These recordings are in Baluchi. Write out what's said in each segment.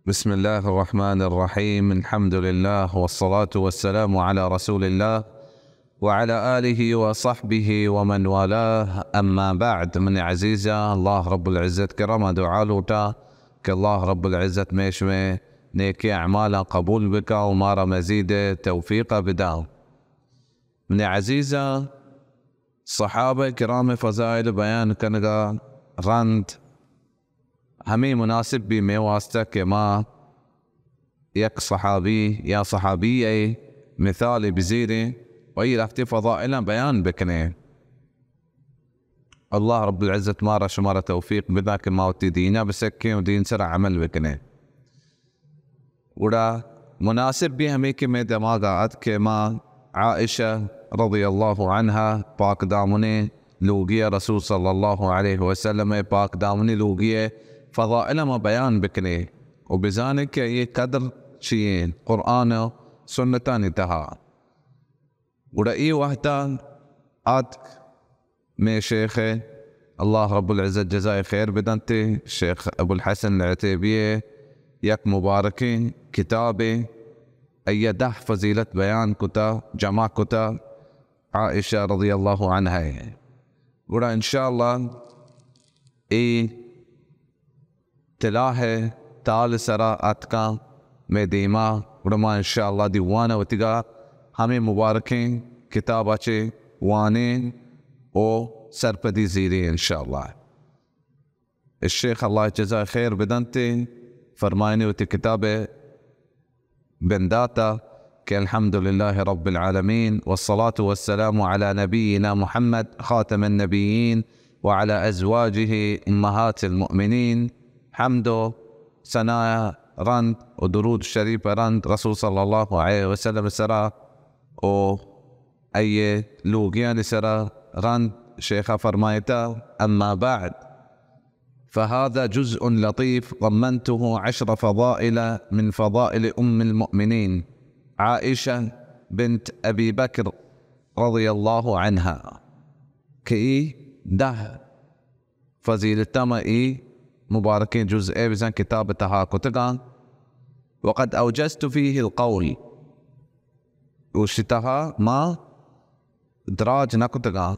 بسم الله الرحمن الرحيم. الحمد لله والصلاة والسلام على رسول الله وعلى آله وصحبه ومن والاه. أما بعد. من عزيزة، الله رب العزة كرم دعاء لوٹا کہ اللہ رب العزت مئے شمئے نیکیں اعمالاں قبول بکا و مارا مزید توفیق بدا۔ من عزیزاں، صحابہ کرام فضائل بیان کنگا رند ہمیں مناسب بی مئے واسطہ کہ ما یک صحابی یا صحابی ء مثال بزیریں و ای رفتے فضائلاں بیان بکنیں۔ اللہ رب العزت مارا شمارا توفیق بدا کہ ما وتی دینا بسکیں و دین سرا عمل بکنیں۔ گڑا مناسب بی ہمیں کہ مئے دماغا ات کہ ما عائشہ رضی اللہ عنہا پاک دامنیں لوگی ء، رسول صلی اللہ علیہ وسلم ء پاک دامنی لوگی ء فضائل ما بیان بکنیں و بزانیں کہ یہ قدر چی ایں قرآن و سنتانی تہا۔ گڑا اے وہدا آتک مئے شیخ ء، اللہ رب العزت جزائے خیر بدنت، شیخ ابو الحسن العتیبی ء یک مبارکیں کتابے، آئی ء دہ فضیلت بیان کتا، جمع کتا عائشہ رضی اللہ عنہا ء۔ گڑا انشاءاللہ اے تلاہ ء تال سرا اتکاں مئے دیما، گڑا ما انشاءاللہ دی وان ء وتیگا ہمے مبارکیں کتاب ء چہ وانیں و سرپدی زیریں انشاءاللہ۔ الشیخ اللہ جزائے خیر بدنت، فرمائنی وتی کتاب ء بنداتا کہ الحمد لله رب العالمين والصلاة والسلام على نبينا محمد خاتم النبيين وعلى أزواجه أمهات المؤمنين. حمد و ثنا رند و درود شریف رند رسول صلی اللہ علیہ وسلم سرا و ای لوگیانی سرا رند شیخا فرمائتا، أما بعد، فهذا جزء لطيف ضمنته عشر فضائل من فضائل أم المؤمنين عائشة بنت أبي بكر رضي الله عنها، کہ ای دہ فضیلتاں ما ای مبارکیں جزء ء بزاں کتاب ء تہا کتگاں۔ وقد أوجزت فيه القول، گوشی تہا ما دراج نہ کتگاں،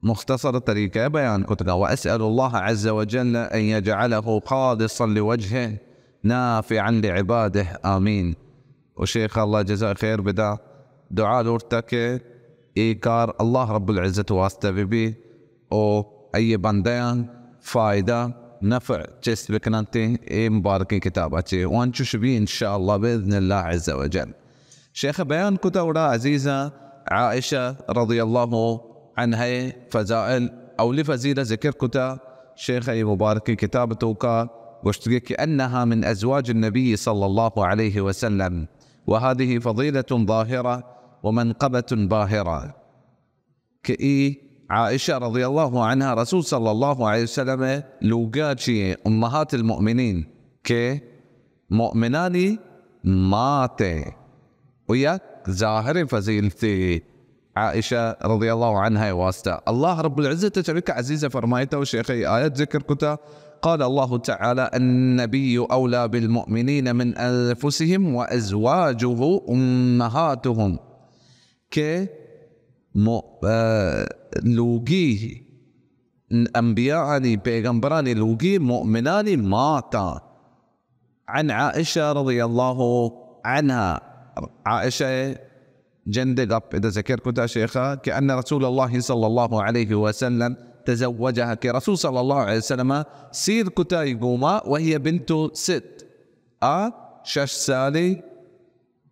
مختصر طریقہ ء بیان کتگاں۔ وأسأل الله عز وجل أن يجعله خالصا لوجهه نافعا لعباده، آمين۔ و شیخ اللہ جزا خیر بدا، دعا لوٹتا کہ اے کار اللہ رب العزت واسطہ بہ بی و ای بندیاں فائدہ نفع چست بکننت اے مبارکیں کتاب ء چہ، و انچوش بی انشاءاللہ باذن اللہ عز وجل۔ شیخ بیان کتا گڑا عزیزاں عائشہ رضی اللہ عنہا فضائل، اولی فضیلہ ذکر کتا، شیخ ای مبارکیں کتاب توکا گوشتگی کہ أنها من أزواج النبي صلى الله عليه وسلم، وهذه فضيلة ظاهرة ومنقبة باهرة، کہ ای عائشہ رضی اللہ عنہا رسول صلی اللہ علیہ وسلم لوگا چی امہات المؤمنین، کہ مؤمنانی مات ء، و یک ظاہر فضیلتے عائشہ رضی اللہ عنہا واسطہ۔ اللہ رب العزت چمیک عزیز فرمائتا و شیخ آیت ذکر کتا، قال الله تعالى: النبي أولى بالمؤمنين من أنفسهم وأزواجه أمهاتهم، کہ مو-، آ، لوگی انبیاءانی، پیغمبرانی لوگی مؤمنانی ماتاں۔ عن عائشہ رضی اللہ عنہا، عائشہ جند گپ ادا ذکر کتا شیخا کہ أن رسول الله صلى الله عليه وسلم تزوجها، کہ رسول صلی اللہ علیہ وسلم سیر کتا ای گوما، وهي بنت ست، آ شش سالی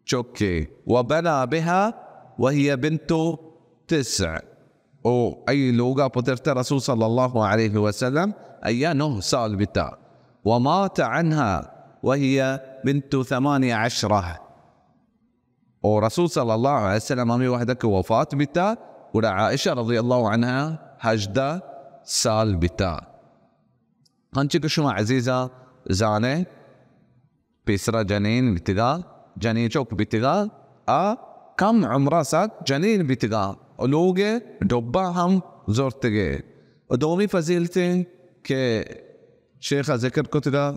چکے، وبنى بها وهي بنت تسع، او ای لوگا پترتا رسول صلی اللہ علیہ وسلم ایا نہ سال بیتا، ومات عنها وهي بنت ثمان عشرة، او رسول صلی اللہ علیہ وسلم ہمیں وحدہ کہ وفات بیتا، گڑا عائشہ رضی اللہ عنہا ہژدہ سال بیتا۔ ہنچی کہ شما عزیزاں زانے، پیسرا جنین بیتگا، جنین چک بیتگا، آ کم عمرا سک جنین بیتگا، و لوگ ڈبا ہم زرتگے۔ و دومی فضیلتیں کہ شیخ ذکر کتگا،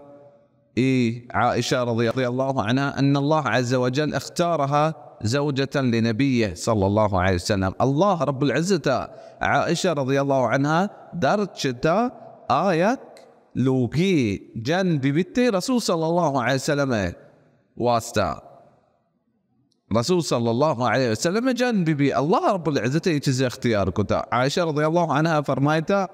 اي عائشة رضي الله عنها أن الله عز وجل اختارها زوجة لنبيه صلى الله عليه وسلم. الله رب العزة عائشة رضي الله عنها درچتا آيك لوگي جن ببتي رسول صلى الله عليه وسلم واسطة. رسول صلى الله عليه وسلم جن ببي، الله رب العزة اي چيز اختيار كتا. عائشة رضي الله عنها فرمائتا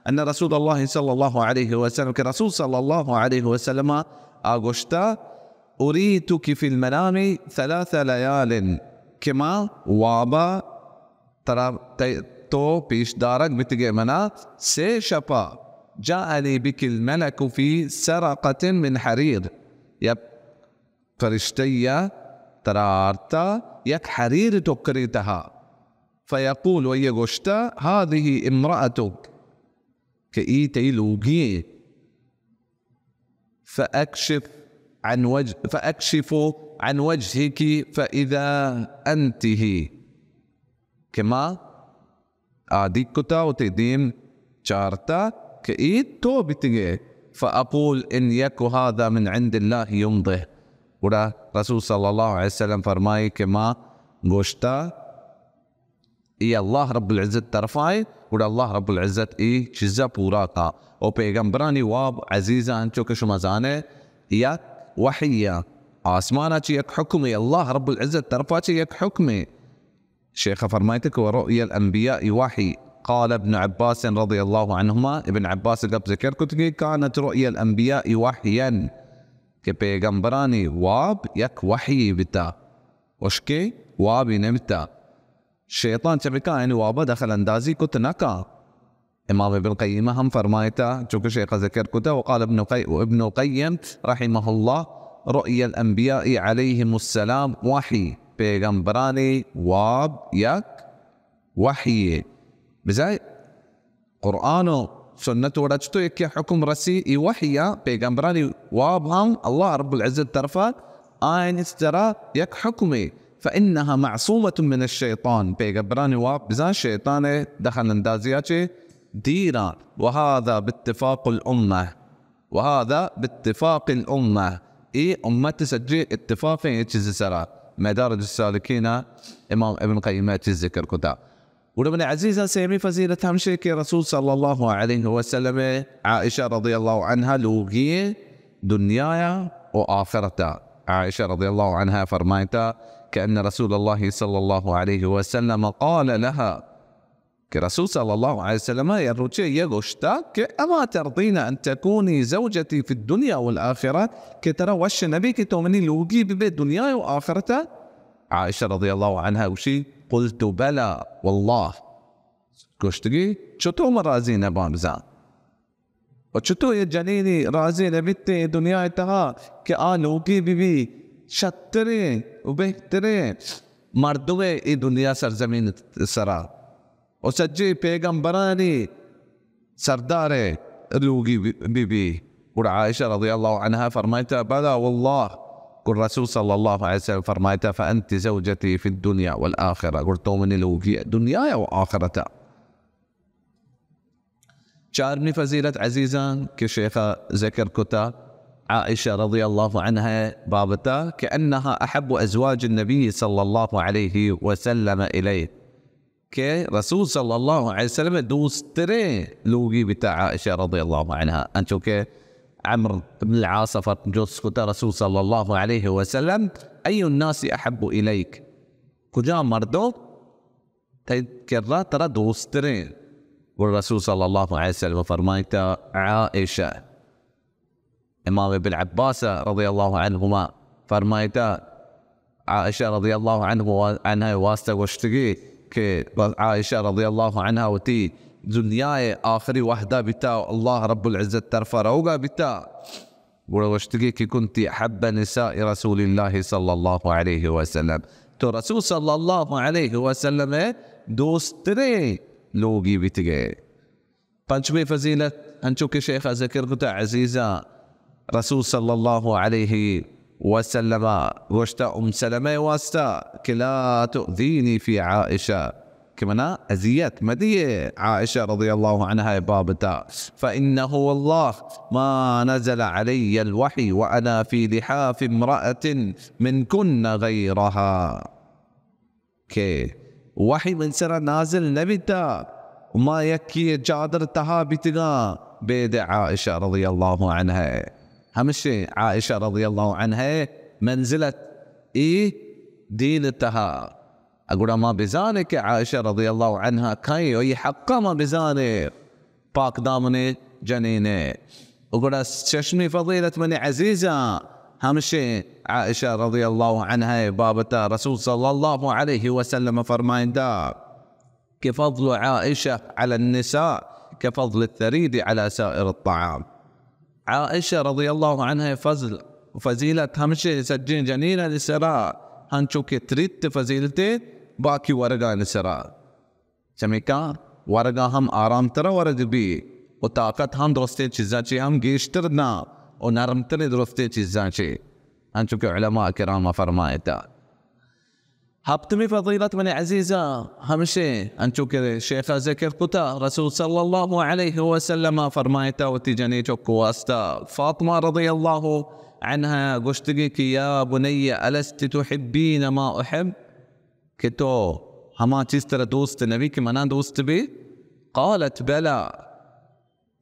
أن رسول الله صلى الله عليه وسلم، کہ رسول صلى الله عليه وسلم آ گوشتا، أريتك في المنام ثلاث ليال، کہ ما وابا ترا ت-، تو پیش دارگ بتگے منا سے شپا، جاءني بك الملك في سرقة من حرير، يا فرشتہ ءَ ترا آرتا یک حریر ٹکرے تہا، فیقول، و یہ گوشتا، هذه امرأتك، کہ ای تئی لوگی ایں، فأكشف عن وجه، فأكشف عن وجهك فإذا أنت هي، کہ ما آ دیک کتا، وتی دیم چارتا کہ اے تو بیتگے. فأقول إن يك هذا من عند الله يمضه. گڑا رسول صلی اللہ علیہ وسلم فرمائی کہ ما گوشتا، اے اللہ رب العزت طرفائیں، گڑا اللہ رب العزت اے چیزا پورا کا. او پیغمبرانی واب عزیزاں، انچو کہ شما زانے، یک وحی آسمانا چہ یک حکمے، اللہ رب العزت طرفا چہ یک حکمے. شیخ فرمائیت کہ ورؤيا الأنبياء وحي. قال ابن عباس رضي الله عنهما، ابن عباس گپ ذکر کت کہ كانت رؤيا الأنبياء وحيا، کہ پیغمبرانی واب یک وحی بتا، اشکے وابی نبتا. شیطان چہ بکا یعنی وابا دخل اندازی کت نکا. امام ابن قیمہ ہم فرمائتا، چونکہ شیخ ذکر کتا، وقال ابن قی-، ابن القیم رحمہ اللہ، رؤيا الأنبياء عليهم السلام وحي، پیغمبرانی واب یک وحی. بزاں قرآن و سنت وڑا چطور یکی حکم رسی، ای وحی، پیغمبرانی واب ہم اللہ رب العزت طرفا آئین سرا یک حکمے. فإنها معصومة من الشيطان، پیغمبرانی واب بزاں شیطان دخل اندازیا چے دیرا. وهذا باتفاق الأمة، وهذا باتفاق الأمة، اے امت سجے اتفاق ایں اے چیز سرا. مدارج السالکین امام ابن قیمہ چیز ذکر کتا. گڑا من عزیزاں، سیمی فضیلت ہمشے کہ رسول صلی اللہ علیہ وسلم عائشہ رضی اللہ عنہا لوگی دنیا و آخرتا. عائشہ رضی اللہ عنہا فرمائتا کہ أن رسول الله صلى الله عليه وسلم قال لها، کہ رسول صلی اللہ علیہ وسلم یا روچے یہ گوشتا کہ أما ترضين أن تكوني زوجتي في الدنيا والآخرة، کہ ترا وش نبی کہ تو منی لوگی ببے دنیا و آخرتا؟ عائشہ رضی اللہ عنہا گوشی، قلت بلى والله، گوشتگی، چطو من راضی نباں بزاں؟ و چطو یہ جنینی راضی نبیتے دنیا تہا کہ آ لوگی ببی شتریں و بہتریں مردمے ای دنیا سرزمین سرا و سجی پیغمبرانی سردارے لوگی ببی؟ گڑا عائشہ رضی اللہ عنہا فرمائتا، بلى والله. گڑا رسول صلی اللہ علیہ وسلم فرمائتا، فأنت زوجتي في الدنيا والآخرة، گڑا تو منی لوگی دنیا و آخرتا. چارمی فضیلت عزیزاں کہ شیخا ذکر کتا عائشہ رضی اللہ عنہا بابتا کہ أنها أحب أزواج النبي صلى الله عليه وسلم إليه، کہ رسول صلی اللہ علیہ وسلم دوستریں لوگی بتا عائشہ رضی اللہ عنہا، انچو کہ عمرو بن العاص فر-، جست کتا رسول صلی اللہ علیہ وسلم، أي الناس أحب إليك، کجا مردم تئی کرا ترا دوستریں؟ گڑا رسول صلی اللہ علیہ وسلم فرمائتا، عائشہ. امام ابن عباس رضی اللہ عنہما فرمائتا، عائشہ رضی اللہ عنہ، عنہ واسطہ گوشتگی کہ عائشہ رضی اللہ عنہ وتی دنیا آخری وحدہ بیتا، اللہ رب العزت طرفا روگا بیتا. گڑا گوشتگی کہ كنت أحب نساء رسول الله صلى الله عليه وسلم، تو رسول صلی اللہ علیہ وسلم دوستریں لوگی بیتگے. پنچمی فضیلت، انچو کہ شیخا ذکر کتا عزیزاں، رسول صلی اللہ علیہ وسلم گوشتا ام سلمہ واسطہ کہ لا تؤذيني في عائشة، کہ منا اذیت مدیے عائشہ رضی اللہ عنہا بابتا، فإنه والله ما نزل علي الوحي وأنا في لحاف امرأة منكن غيرها، کہ وحی من سرا نازل نہ بیتا، ما یکی چادر تہا بیتگاں، بید عائشہ رضی اللہ عنہا۔ ہمشیں عائشہ رضی اللہ عنہا منزلت ای دین تہا۔ گڑا ما بزانیں کہ عائشہ رضی اللہ عنہا کئیں، و ای حقا ما بزانیں پاک دامنیں جنینے۔ و گڑا ششمی فضیلت منی عزیزاں ہمشیں عائشہ رضی اللہ عنہا بابتا رسول صلی اللہ علیہ وسلم فرمائندہ کہ فضل عائشہ علی النساء كفضل الثريد على سائر الطعام۔ عائشہ رضی اللہ عنہا فضل، فضیلت ہمشیں سجیں جنینانی سرا ہنچو کہ تریت فضیلتے باقی ورگانی سرا۔ چمیکا ورگا ہم آرام تر ورگ بی و طاقت ہم درستیں چیزاں چی ہم گیشتر داں و نرمتریں درستیں چیزاں چی، انچو کہ علماء کرام فرمائتا۔ ہپتمی فضیلت منی عزیزاں ہمشیں، انچو کہ شیخ ذکر کتا، رسول صلی اللہ علیہ وسلم فرمائتا وتی جنی چکو واسطہ، فاطمہ رضی اللہ عنہا گوشتگی کہ یا بنی الست تحبین ما احب، کہ تو ہما چیز ترا دوست نبی کہ منا دوست بی؟ قالت بلی۔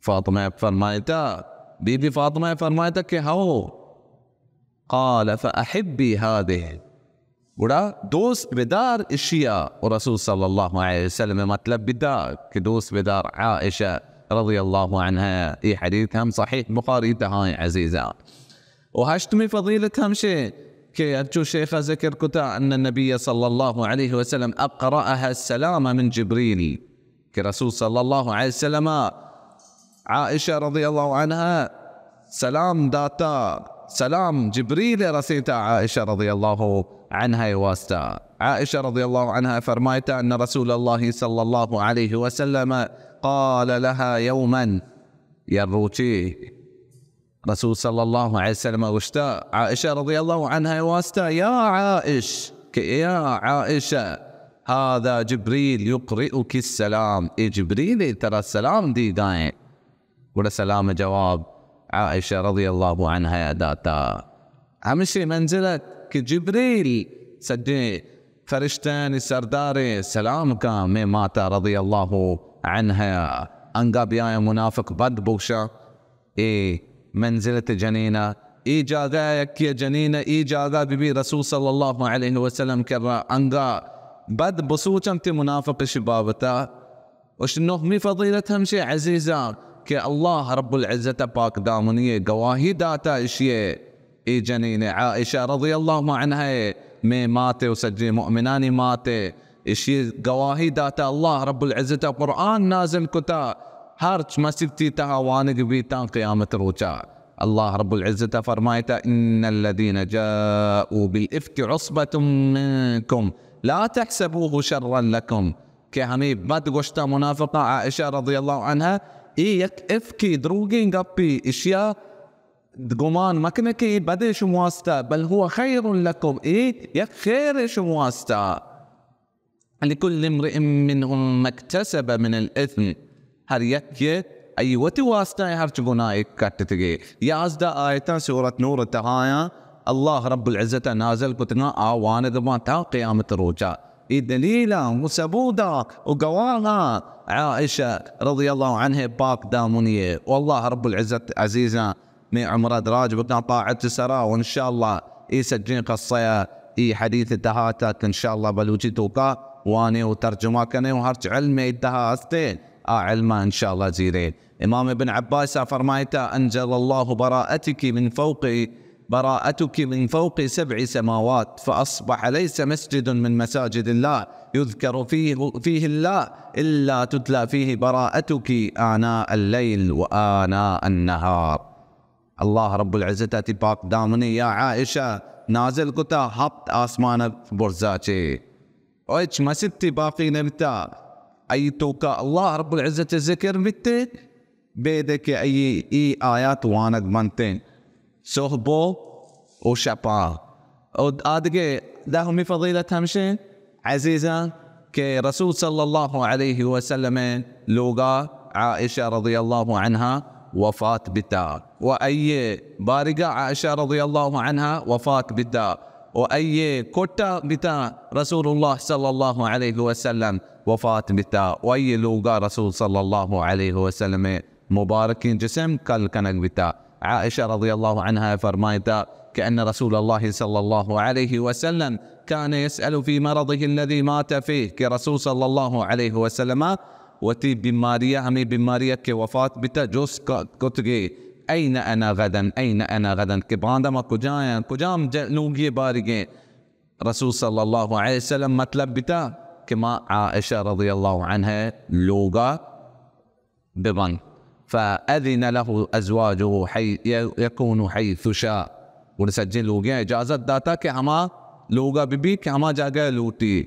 فاطمہ فرمائتا، بی بی فاطمہ فرمائتا کہ ہو۔ قال فأحبي هذه، گڑا دوست بدار اشیا۔ و رسول صلی اللہ علیہ وسلم مطلب بدا کہ دوست بدار عائشہ رضی اللہ عنہا۔ یہ حدیث ہم صحیح بخاری تہائیں عزیزاں۔ و ہشتمی فضیلت ہمشیں کہ انچو شیخ ذکر کتا، ان النبی صلی اللہ علیہ وسلم اقرأها السلام من جبریل، کہ رسول صلی اللہ علیہ وسلم عائشہ رضی اللہ عنہا سلام داتا، سلام جبریل رسیتا عائشہ رضی اللہ عنہا واسطہ۔ عائشہ رضی اللہ عنہا فرمائتا ان رسول اللہ صلی اللہ علیہ وسلم قال لها يوما، یا روچی رسول صلی اللہ علیہ وسلم گوشتا عائشہ رضی اللہ عنہا واسطہ، یا عائش، کہ یا عائشہ، هذا جبريل يقرئك السلام، اے جبریل ترا سلام دیگائیں۔ گڑا سلام جواب عائشہ رضی اللہ عنہا داتا۔ ہمشی منزلت کہ جبریل سجیں فرشتہانی سرداریں سلام کاں مئے ماتا رضی اللہ عنہا۔ انگا بیائیں منافق بد بگشاں اے منزلت جنینا، اے جاگہ یکی جنینا، اے جاگہ بی بی رسول صلی اللہ علیہ وسلم کرا انگا بد بسوچنت منافق اشی بابتا۔ اش نہمی فضیلت ہمشی عزیزاں کہ اللہ رب العزت پاک دامنی گواہی داتا اشی اے جنین عائشہ رضی اللہ عنہا مئے مات و سجیں مؤمنانی مات، اشی گواہی داتا اللہ رب العزت قرآن نازل کتا، ہرچ مسیتی تہا وانگ بیتاں قیامت روچا۔ اللہ رب العزت فرمائتا، ان الذين جاءوا بالافك عصبة منكم لا تحسبوه شرا لكم، کہ ہمے بد گوشتہ منافقاں عائشہ رضی اللہ عنہا، اے یک افکی، دروگیں گپی، اشیا گمان مکنے کہ اے بدے شما واسطہ، بل هو خير لكم، اے یک خیر شما واسطہ۔ لكل امرئ منهم ما اكتسب من الاثم، ہر یکے ای وتی واسطہ ہرچ گناہ کٹتگے۔ یازدہ آیتاں سورت نور تہایاں اللہ رب العزت نازل کتگاں، آ وانگ باں تا قیامت روچا۔ اے دلیلاں و ثبوتاں و گواہاں عائشہ رضی اللہ عنہ پاک دامنی اے۔ و اللہ رب العزت عزیزاں مئے عمرہ دراج بکاں طاعت سرا، و انشاءاللہ اے سجیں قصہ ء اے حدیث تہا تک انشاءاللہ بلوچی توکا وانے و ترجمہ کنے و ہرچ علم اے تہا ہستے آ علم انشاءاللہ زیرے۔ امام ابن عباس فرمائتا، انزل الله براءتك من فوق، براءتك من فوق سبع سماوات، فأصبح ليس مسجد من مساجد الله يذكر فيه، فيه الله إلا تتلى فيه براءتك آناء الليل وآناء النهار۔ اللہ رب العزت ء تئی پاک دامنی یا عائشہ نازل کتا ہپت آسمان ء برزا چے۔ و ہچ مسیتی باقی نہ بیتا۔ ای توکا اللہ رب العزت ء ذکر بیتے، بیدے کہ ای، ای آیات وانگ منتے۔ صحب و شپا۔ و آدگے دہمی فضیلت ہمشیں، عزیزاں، کہ رسول صلی اللہ علیہ وسلم لوگا عائشہ رضی اللہ عنہا وفات بتا و ایے بارگا عائشہ رضی اللہ عنہا وفات بتا و ایے کٹا بتا رسول اللہ صلی اللہ علیہ وسلم وفات بتا و ایے لوگا رسول صلی اللہ علیہ وسلم مبارکیں جسم کل کنگ بتا۔ عائشہ رضی اللہ عنہا فرمائتا کہ ان رسول اللہ صلی اللہ علیہ وسلم كان يسأل في مرضه الذي مات فيه، کہ رسول صلی اللہ علیہ وسلم وتی بیماری، ہمیں بیماری کہ وفات بتا، جست ک-، کتگے، این انا غدا، این انا غدا، کہ باندا ما کجایاں، کجام ج-، لوگی بارگیں۔ رسول صلی اللہ علیہ وسلم مطلب بتا کہ ما عائشہ رضی اللہ عنہا لوگا ببن۔ فأذن له أزواجه حي-، ي-، يكون حيث شاء۔ گڑا سجیں لوگیاں اجازت داتا کہ ہما لوگا ببی کہ ہما جاگہ لوٹی۔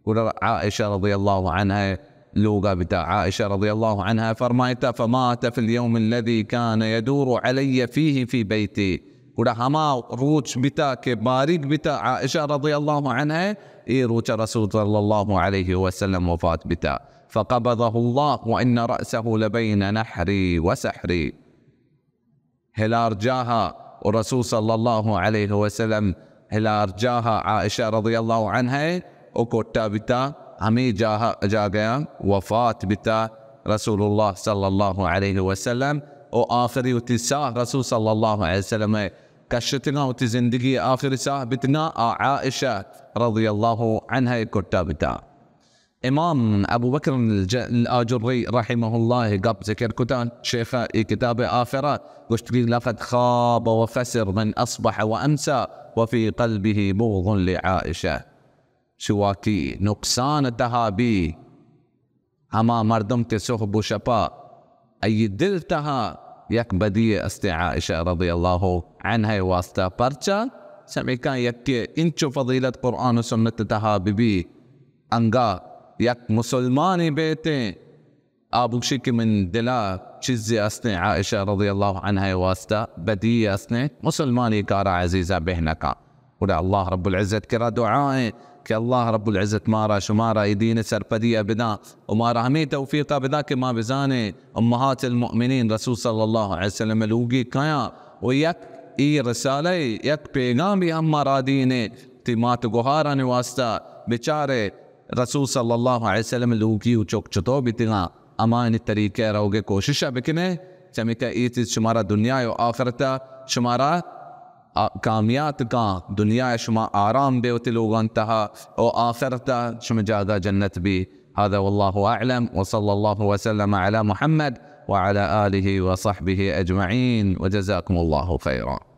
گڑا عائشہ رضی اللہ عنہا لوگا بتا۔ عائشہ رضی اللہ عنہا فرمائتا، فمات في اليوم الذي كان يدور علي فيه في بيتي۔ گڑا ہما روچ بتا کہ باریگ بتا عائشہ رضی اللہ عنہا، اے روچ رسول صلی اللہ علیہ وسلم وفات بتا۔ فقبضه الله وإن رأسه لبين نحري وسحري۔ ہلار جاہا و رسول صلی اللہ علیہ وسلم ہلار جاہا عائشہ رضی اللہ عنہا و کٹا بتا، ہمیں جاہا، جاگہا وفات بتا رسول اللہ صلی اللہ علیہ وسلم و آخری وتی ساہ رسول صلی اللہ علیہ وسلم کشتگاں، وتی زندگی آخری ساہ بتگاں، آ عائشہ رضی اللہ عنہا کٹا بتا۔ امام ابو بکر الج-، الاجری رحمہ اللہ گپ ذکر کتا، شیخ ای کتاب آخرہ گوشتگی، لقد خاب وخسر من اصبح وامسى وفي قلبه بغض لعائشہ۔ شواکی نقصان تہا بی ہما مردم کہ سہب و شپا ای دل تہا یک بدی استیں عائشہ رضی اللہ عنہا واسطہ۔ پرچا؟ چمیکا یکے انچو فضیلت قرآن و سنت تہا ببی، انگا یک مسلمانے بیتیں، آ بگشی کہ من دلا چیزے استیں عائشہ رضی اللہ عنہا واسطہ بدی استیں، مسلمانی کارا عزیزا بہ نکا۔ گڑا اللہ رب العزت کرا دعا ایں کہ اللہ رب العزت مارا شمارا اے دین سرپدی ء بداں و مارا ہمے توفیق ء بداں کہ ما بزانیں امہات المؤمنین رسول صلی اللہ علیہ وسلم لوگی کیاں و یک ای رسالہ یک پیغامی ہم ما را دینے تی مات گوہارانی واسطہ بچارے رسول صلی اللہ علیہ وسلم لوگی و چک چتو بیتگاں۔ ہمایانی طریقہ ء روگ ء کوشش ء بکن ئے، چمیکہ اے چیز شمارا دنیا ء آخرت ء شمارا آ-، کامیات کاں، دنیا ء شما آرام بے وتی لوگان تہا و آخرت ء شمے جاگہ جنت بی۔ هذا والله أعلم وصلى الله وسلم على محمد وعلى آله وصحبه أجمعين وجزاكم الله خيرا۔